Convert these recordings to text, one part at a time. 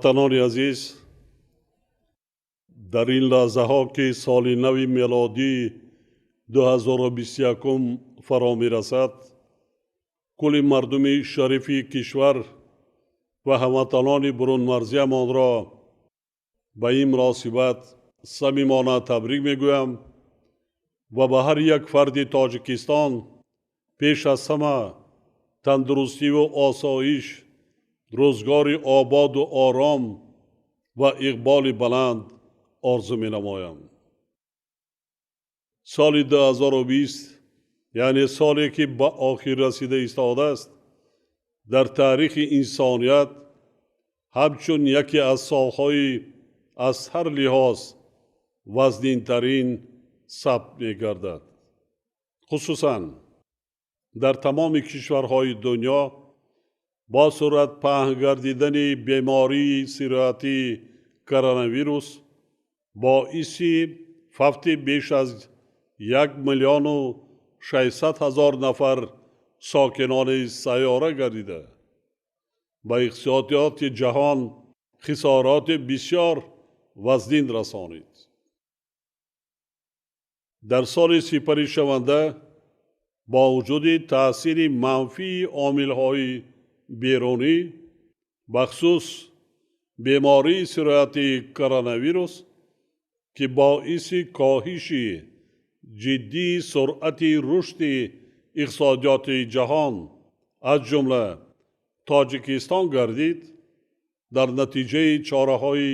Ватанони азиз, дар ин лаҳзаҳо, ки соли нави мелодӣ 2021 фаро мерасад, кулли мардуми шарифи кишвар ва ҳамватанони бурунмарзиямонро ба ин муносибат самимона табрик мегӯям ва ба ҳар як фарди Тоҷикистон пеш аз ҳама тандурустиву осоиш, рӯзгори ободу ором ва иқболи баланд орзу менамоям. Соли 2020, яъне соле ки ба охир расида истодааст, дар таърихи инсоният ҳамчун яке аз солҳои аз ҳар лиҳоз вазнинтарин сабт мегардад. Хусусан дар тамоми кишварҳои дунё бо суръат паҳн гардидани бемории сироятии коронавирус боиси фавти беш аз 1 600 000 нафар сокинони сайёра гардида, ба иқтисодиёти ҷаҳон хисороти бисёр вазнин расонид. Дар соли сипаришаванда бо вуҷуди таъсири манфии омилҳои берунӣ, бахусус бемории сироятии коронавирус, ки боиси коҳиши ҷиддии суръати рушди иқтисодиёти ҷаҳон, аз ҷумла Тоҷикистон гардид, дар натиҷаи чораҳои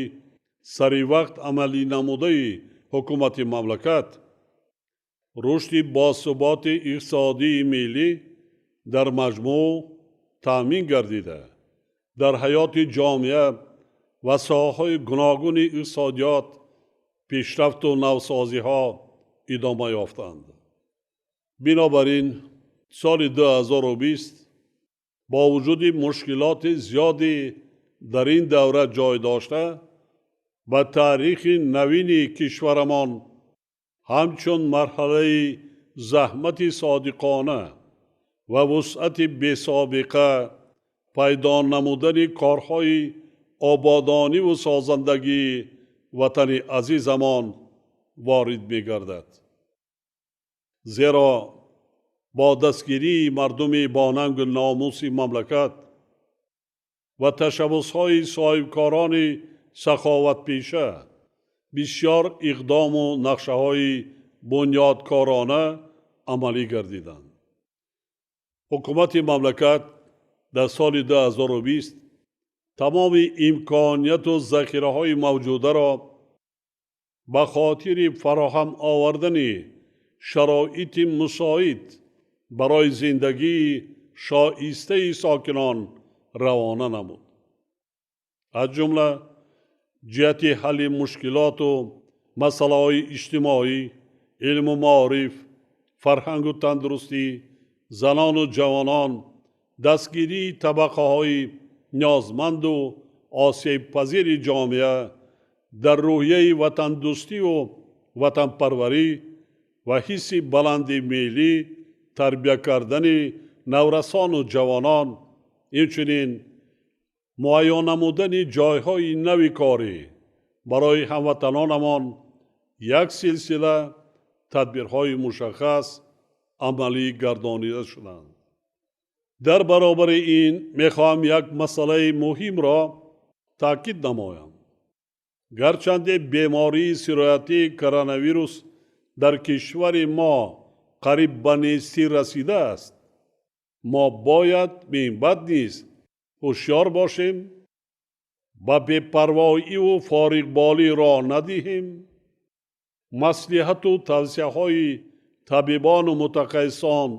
саривақт амалӣ намудаи ҳукумати мамлакат рушди босуботи иқтисодии миллӣ дар маҷмӯъ таъмин гардида, дар ҳаёти ҷомеа ва соҳаҳои гуногуни иқтисодиёт пешрафту навсозиҳо идома ёфтанд. Бинобар ин, соли 2020 бо вуҷуди мушкилоти зиёде дар ин давра ҷой дошта, ба таърихи навини кишварамон ҳамчун марҳалаи заҳмати содиқона ва вусъати бесобиқа пайдо намудани корҳои ободониву созандагии ватани азизамон ворид мегардад. Зеро бо дастгирии мардуми бонангу номуси мамлакат ва ташаббусҳои соҳибкорони саховатпеша бисёр иқдому нақшаҳои бунёдкорона амалӣ гардиданд. Ҳукумати мамлакат дар соли 2020 тамоми имконияту захираҳои мавҷударо ба хотири фароҳам овардани шароити мусоид барои зиндагии шоистаи сокинон равона намуд. Аз ҷумла ҷиҳати ҳалли мушкилоту масъалаҳои иҷтимоӣ, илму маориф, фарҳангу тандурустӣ, занону ҷавонон, дастгирии табақаҳои ниёзманду осебпазири ҷомеа, дар рӯҳияи ватандӯстиву ватанпарварӣ ва ҳисси баланди миллӣ тарбия кардани наврасону ҷавонон, инчунин муайён намудани ҷойҳои нави корӣ барои ҳамватанонамон як силсила тадбирҳои мушаххас амалӣ гардонида шуданд. Дар баробари ин мехоҳам як масъалаи муҳимро таъкид намоям. Гарчанде бемории сироятии коронавирус дар кишвари мо қариб ба нестӣ расидааст, мо бояд минбаъд низ ҳушёр бошем, ба бепарвоиву фориғболӣ роҳ надиҳем, маслиҳату тавсияҳои табибону мутахассисон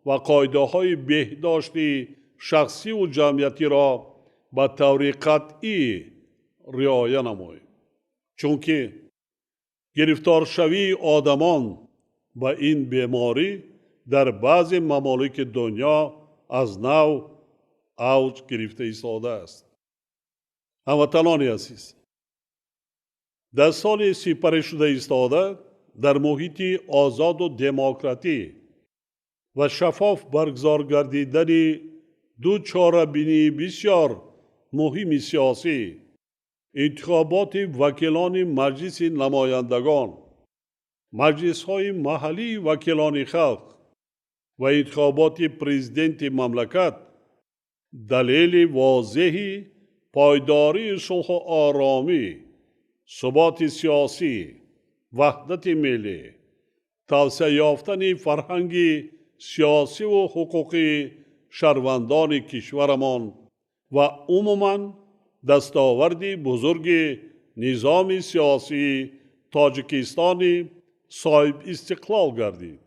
ва қоидаҳои беҳдошти шахсиву ҷамъиятиро ба таври қатъӣ риоя намоем, чунки гирифторшавии одамон ба ин беморӣ дар баъзе мамолики дунё аз нав авҷ гирифта истодааст. Ҳамватанони азиз, дар соли сипаришуда истода дар муҳити озоду демократӣ ва шаффоф баргузор гардидани ду чорабинии бисёр муҳими сиёсӣ Интихоботи вакилони Маҷлиси намояндагон, маҷлисҳои маҳаллии вакилони халқ ва интихоботи президенти мамлакат далели возеҳи пойдории сулҳу оромӣ, суботи сиёсӣ, ваҳдати миллӣ, тавсеа ёфтани фарҳанги сиёсиву ҳуқуқии шаҳрвандони кишварамон ва умуман дастоварди бузурги низоми сиёсии Тоҷикистони соҳибистиқлол гардид.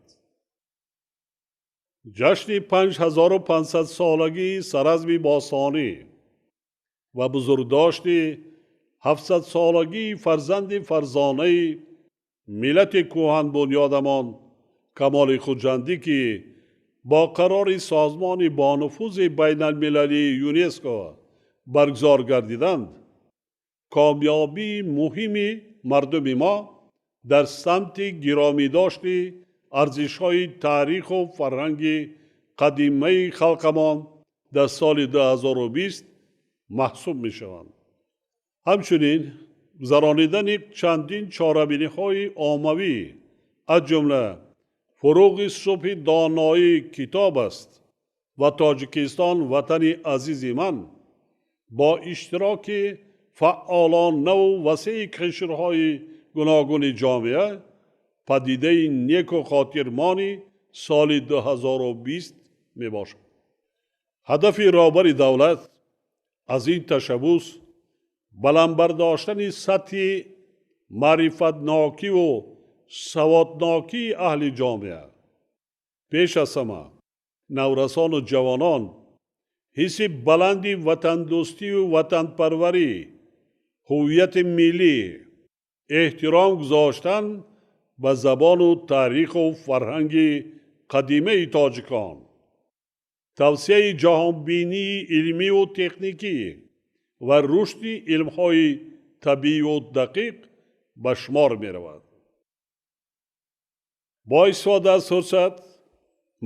Ҷашни 5500-солагии Саразми бостонӣ ва бузургдошти 700-солагии фарзанди фарзонаи миллати кӯҳанбунёдамон Камоли Хуҷандӣ, ки бо қарори созмони бонуфузи байналмилалии ЮНЕСКО баргузор гардиданд, комёбии муҳими мардуми мо дар самти гиромидошти арзишҳои таъриху фарҳанги қадимаи халқамон дар соли 2020 маҳсуб мешаванд. Ҳамчунин гузаронидани чандин чорабиниҳои оммавӣ, аз ҷумла фуруғи субҳи доноӣ китоб аст ва Тоҷикистон ватани азизи ман бо иштироки фаъолонаву васеи қишрҳои гуногуни ҷомеа падидаи неку хотирмони соли 2020 мебошад. Ҳадафи роҳбари давлат аз ин ташаббус баланд бардоштани сатҳи маърифатнокиву саводнокии аҳли ҷомеа, пеш аз ҳама наврасону ҷавонон, ҳисси баланди ватандӯстию ватанпарварӣ, ҳуввияти миллӣ, эҳтиром гузоштан ба забону таъриху фарҳанги қадимаи тоҷикон, тавсеаи ҷаҳонбинии илмиву техникӣ ва рушди илмҳои табиию дақиқ ба шумор меравад. Бо истифода аз фурсат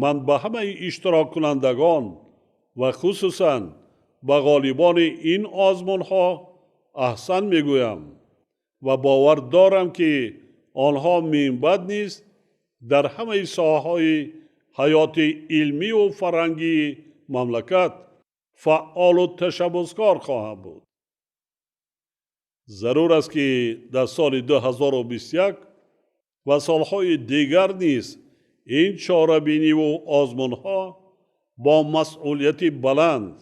ман ба ҳамаи иштироккунандагон ва хусусан ба ғолибони ин озмунҳо аҳсан мегӯям ва бовар дорам, ки онҳо минбаъд низ дар ҳамаи соҳаҳои ҳаёти илмиву фарҳангии мамлакат фаъолу ташаббускор хоҳанд буд. Зарур аст, ки дар соли 2021 ва солҳои дигар низ ин чорабиниву озмунҳо бо масъулияти баланд,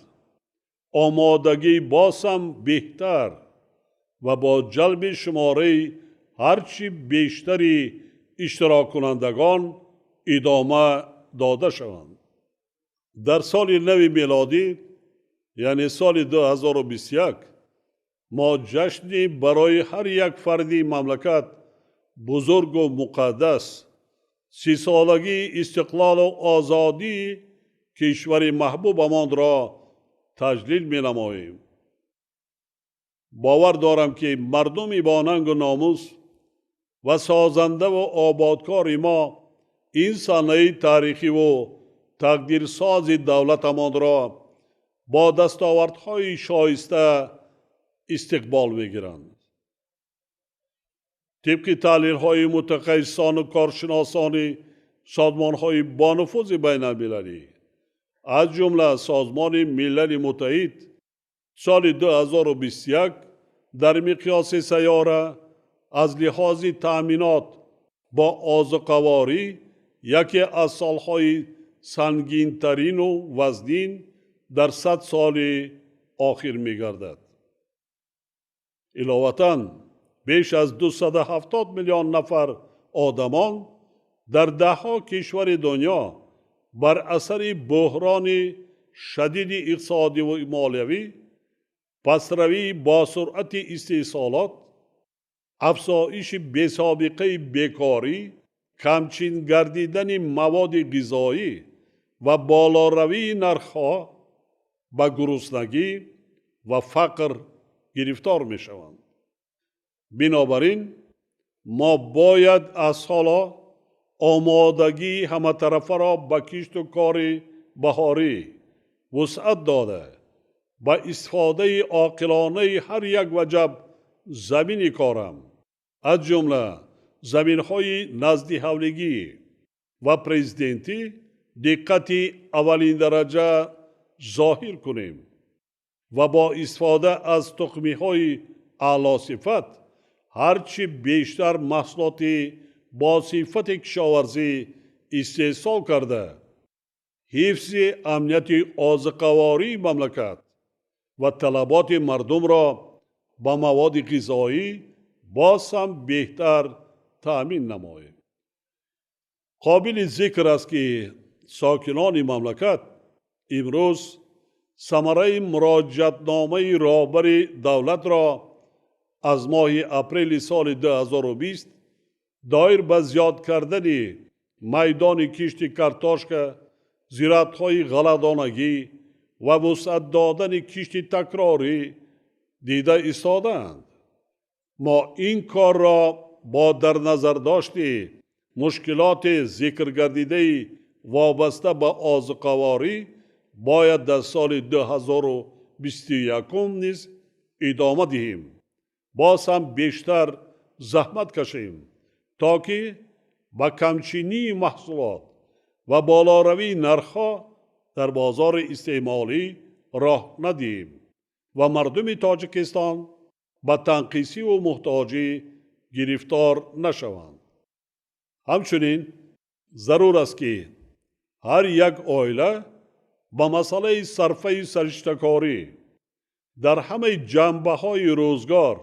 омодагии боз ҳам беҳтар ва бо ҷалби шумораи ҳарчи бештари иштироккунандагон идома дода шаванд. Дар соли нави мелодӣ, яъне соли 2021, мо ҷашни барои ҳар як фарди мамлакат бузургу муқаддас 30-солагии истиқлолу озодии кишвари маҳбубамонро таҷлил менамоем. Бовар дорам, ки мардуми бонангу номус ва созандаву ободкори мо ин санаи таърихиву тақдирсози давлатамонро бо дастовардҳои шоиста истиқбол мегиранд. Тибқи таҳлилҳои мутахассисону коршиносони созмонҳои бонуфузи байналмилалӣ, аз ҷумла Созмони Милали Муттаҳид, соли 2021 дар миқёси сайёра аз лиҳози таъминот бо озуқаворӣ яке аз солҳои сангинтарину вазнин дар 100 соли охир мегардад. Иловатан, беш аз 270 миллион нафар одамон дар даҳҳо кишвари дунё бар асари буҳрони шадиди иқтисодиву молиявӣ, пастравии босуръати истеҳсолот, афзоиши бесобиқаи бекорӣ, камчин гардидани маводи ғизоӣ ва болоравии нархҳо ба гуруснагӣ ва фақр гирифтор мешаванд. Бинобар ин мо бояд аз ҳоло омодагии ҳаматарафаро ба кишту кори баҳорӣ вусъат дода, ба истифодаи оқилонаи ҳар як ваҷаб замини корам, аз ҷумла заминҳои наздиҳавлигӣ ва президентӣ диққати аввалиндараҷа зоҳир кунем ва бо истифода аз тухмиҳои аълосифат ҳарчи бештар маҳсулоти бо сифати кишоварзӣ истеҳсол карда, ҳифзи амнияти озуқавории мамлакат ва талаботи мардумро ба маводи ғизоӣ боз ҳам беҳтар таъмин намоем. Қобили зикр аст, ки сокинони мамлакат имрӯз самараи муроҷиатномаи роҳбари давлатро аз моҳи апрели соли 2020 доир ба зиёд кардани майдони кишти картошка, зироатҳои ғалладонагӣ ва вусъат додани кишти такрорӣ дида истодаанд. Мо ин корро бо дар назардошти мушкилоти зикргардидаи вобаста ба озуқаворӣ бояд дар соли 2021 низ идома диҳем, боз ҳам бештар заҳмат кашем, то ки ба камчинии маҳсулот ва болоравии нархҳо дар бозори истеъмолӣ роҳ надиҳем ва мардуми Тоҷикистон ба танқисиву муҳтоҷӣ гирифтор нашаванд. Ҳамчунин зарур аст, ки ҳар як оила ба масъалаи сарфаи сариштакорӣ дар ҳамаи ҷанбаҳои рӯзгор,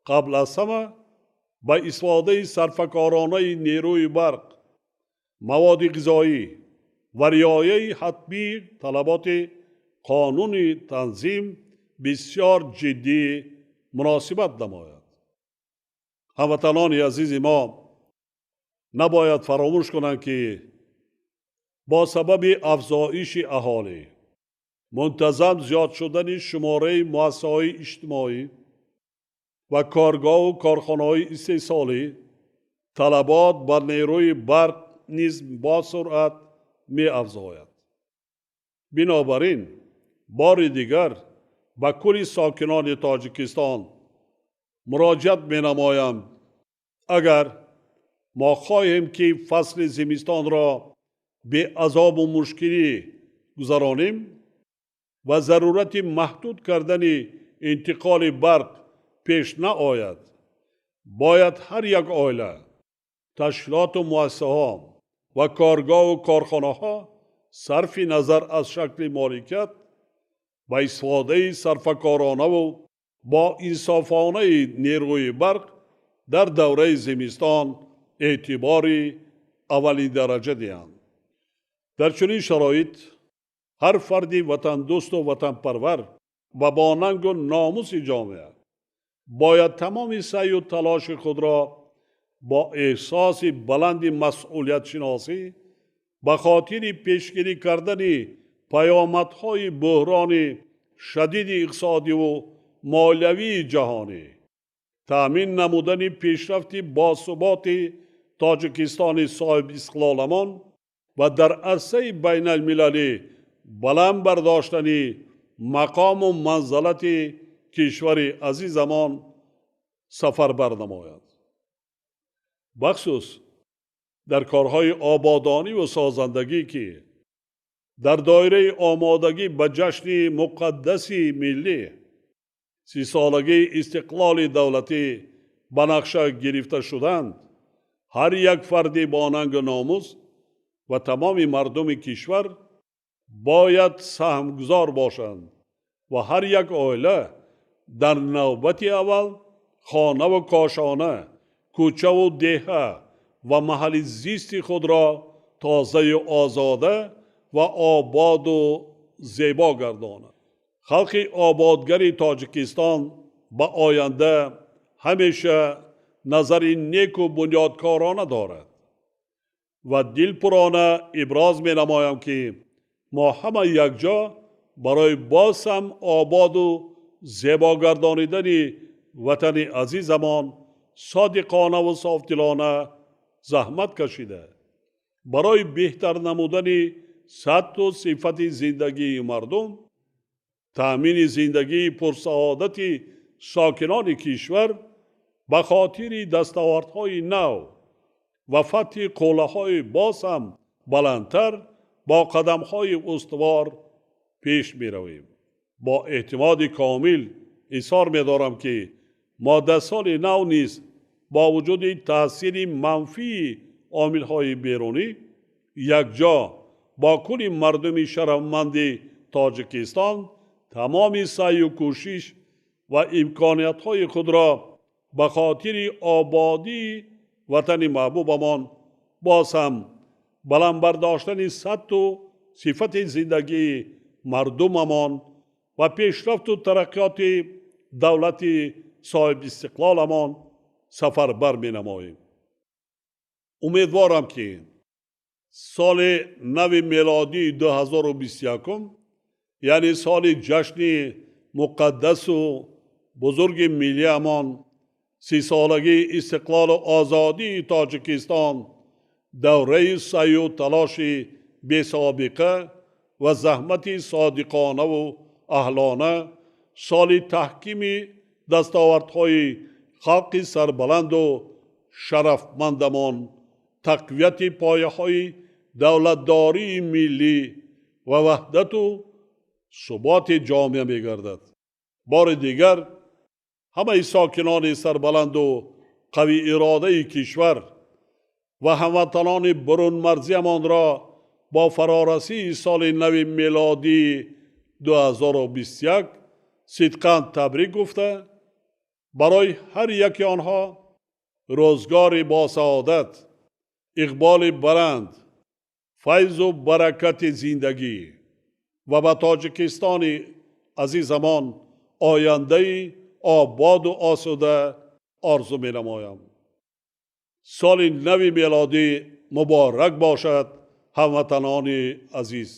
қабл аз ҳама ба истифодаи сарфакоронаи нерӯи барқ, маводи ғизоӣ ва риояи ҳатмии талаботи қонуни танзим бисёр ҷиддӣ муносибат намояд. Ҳамватанони азизи мо набояд фаромӯш кунанд, ки бо сабаби афзоиши аҳолӣ, мунтазам зиёд шудани шумораи муассисаҳои иҷтимоӣ ва коргоҳу корхонаҳои истеҳсолӣ, талабот ба нерӯи барқ низ бо суръат меафзояд. Бинобар ин бори дигар ба кулли сокинони Тоҷикистон муроҷиат менамоям. Агар мо хоҳем, ки фасли зимистонро беазобу мушкилӣ гузаронем ва зарурати маҳдуд кардани интиқоли барқ пеш наояд, бояд ҳар як оила, ташкилоту муассисаҳо ва коргоҳу корхонаҳо сарфи назар аз шакли моликият ба истифодаи сарфакоронаву бо инсофонаи нерӯи барқ дар давраи зимистон эътибори аввалиндараҷа диҳанд. Дар чунин шароит ҳар фарди ватандӯсту ватанпарвар ва бо нангу номуси ҷомеа бояд тамоми саъю талоши худро бо эҳсоси баланди масъулиятшиносӣ ба хотири пешгирӣ кардани паёмадҳои буҳрони шадиди иқтисодиву молиявии ҷаҳонӣ, таъмин намудани пешрафти босуботи Тоҷикистони соҳибистиқлоламон ва дар арсаи байналмилалӣ баланд бардоштани мақому манзалати кишвари азизамон сафарбар намояд. Бахусус дар корҳои ободониву созандагӣ, ки дар доираи омодагӣ ба ҷашни муқаддаси миллӣ, 30-солагии истиқлоли давлатӣ ба нақша гирифта шуданд, ҳар як фарди бо нангу номус ва тамоми мардуми кишвар бояд саҳмгузор бошанд ва ҳар як оила дар навбати аввал хонаву кошона, кӯчаву деҳа ва маҳалли зисти худро тозаю озода ва ободу зебо гардонад. Халқи ободгари Тоҷикистон ба оянда ҳамеша назари неку бунёдкорона дорад ва дилпурона иброз менамоям, ки мо ҳама якҷо барои боз ҳам ободу зебо гардонидани ватани азизамон содиқонаву софдилона заҳмат кашида, барои беҳтар намудани сатҳу сифати зиндагии мардум, таъмини зиндагии пурсаодати сокинони кишвар ба хотири дастовардҳои нав ва фатҳи қуллаҳои боз ҳам баландтар бо қадамҳои устувор пеш меравем. Бо эътимоди комил изҳор медорам, ки мо дар соли нав низ бо вуҷуди таъсири манфии омилҳои берунӣ якҷо бо кулли мардуми шарафманди Тоҷикистон тамоми саъю кӯшиш ва имкониятҳои худро ба хотири ободии ватани маҳбубамон, боз ҳам баланд бардоштани сатҳу сифати зиндагии мардумамон ва пешрафту тараққиёти давлати соҳибистиқлоламон сафарбар менамоем. Умедворам, ки соли нави мелодии 2021, яъне соли ҷашни муқаддасу бузурги миллиамон, 30-солагии истиқлолу озодии Тоҷикистон, давраи саъю талоши бесобиқа ва заҳмати содиқонаву аҳлона, соли таҳкими дастовардҳои халқи сарбаланду шарафмандамон, тақвияти пояҳои давлатдории миллӣ ва ваҳдату суботи ҷомеа мегардад. Бори дигар ҳамаи сокинони сарбаланду қавииродаи кишвар ва ҳамватанони бурунмарзиямонро бо фарорасии соли нави мелодии 2021 сидқан табрик гуфта, барои ҳар яки онҳо рӯзгори босаодат, иқболи баланд, файзу баракати зиндагӣ ва ба Тоҷикистони азизамон ояндаи ободу осуда орзу менамоям. Соли нави мелодӣ муборак бошад, ҳамватанони азиз!